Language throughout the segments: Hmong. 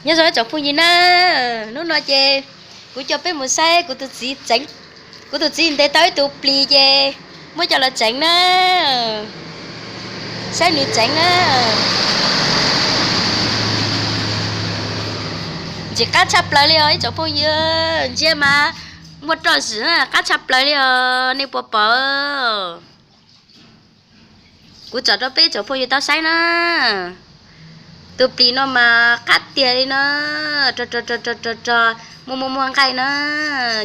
Nyob zoo ib tsoom phooj ywg na, hnub no ces kuv coj peb mus saib kuv tus txiv tseev, kuv tus txiv ntes tau ib tug plis ces muab coj los tseev na, saib nws tseev na. Ntxim qab tshaj plaws li os ib tsoom phooj ywg, ntsia mas muaj roj zim qab tshaj plaws li os, nej puas pom? Kuv tsom rau peb tsoom phooj ywg tau saib na. Tus plis no mas qab tiag li no, rog rog rog rog rog, muaj muaj muaj nqaij na,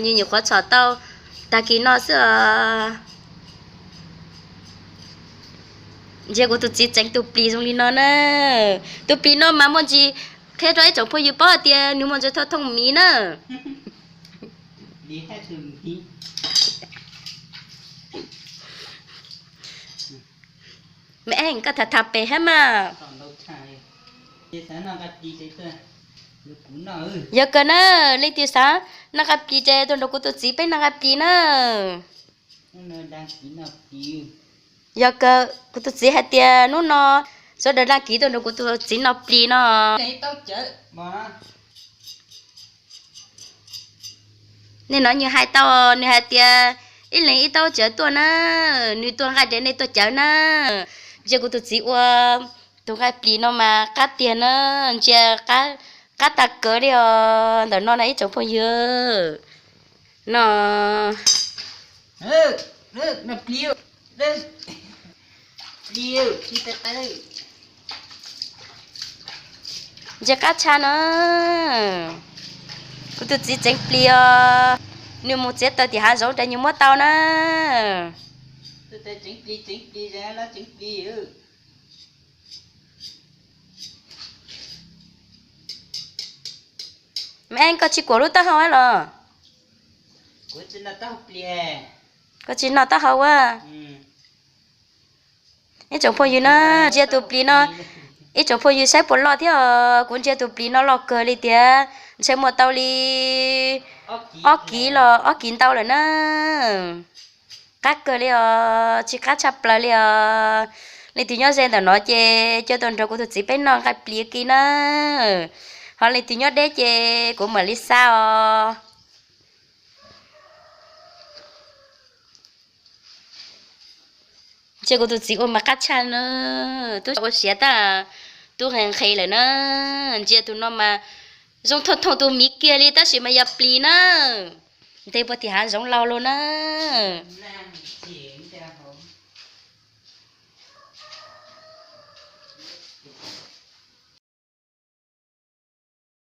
nws nyuam qhuav txhom tau tag kis no xwb os. Ntsia kuv tus txiv tseev tus plis zoo li no na. Tus plis no mas muaj ntsis qhia rau ib tsoom phooj ywg paub hais tias nws muaj ntsis thooj thooj miv na. Me eej, koj tham tham pem hab mas. Yog kawg na, leej twg xav noj nqaij plis ces tuaj nrog kuv tus txiv peb noj nqaij plis na. Yog kawg, kuv tus txiv hais tias hnub no sawv daws dag kiv tuaj nrog kuv tus txiv noj plis no. Nej hnov nws hais tau, nws hais tias ib leeg ib taub cawv tuaj na, nws tua nqaij ces nej tuaj cawv na. Ntsia kuv tus txiv ua tus nqaij plis no mas qab tiag na, ntsia qab tag kawg li os. Ntawm no na ib tsoom phooj ywg no. Ntsia qab tshaj na. Kuv tus txiv tseev plis os, nws mus txiav taws tim hav zoov ces nws muab tau na. Me eej, koj tsis kuam lub taub hau los? Koj tsis noj taub hau ua? Ib tsoom phooj ywg na, ntsia tus plis no, ib tsoom phooj ywg saib puas loj thiab os. Kuv ntsia tus plis no loj kawg li tiag, ntshe muaj tau li ob kiv los ob kiv ntau lawm na. Qab kawg li os, tsis qab tshaj plaws li os. Leej twg nyob ze ntawm no ces coj tuaj nrog kuv tus txiv peb noj nqaij plis kiag na. Ho leej twg nyob deb ces kuv mam li xa os. Ntsia kuv tus txiv ua mas qab tshaj na. Tub ua siav tab, tub nqhis nqhis lawm na. Ntsia tus no mas zoo thooj thooj tus miv kiag li tab sis mas yog plis na. Ntes puag tim hav zoov laus lawm na.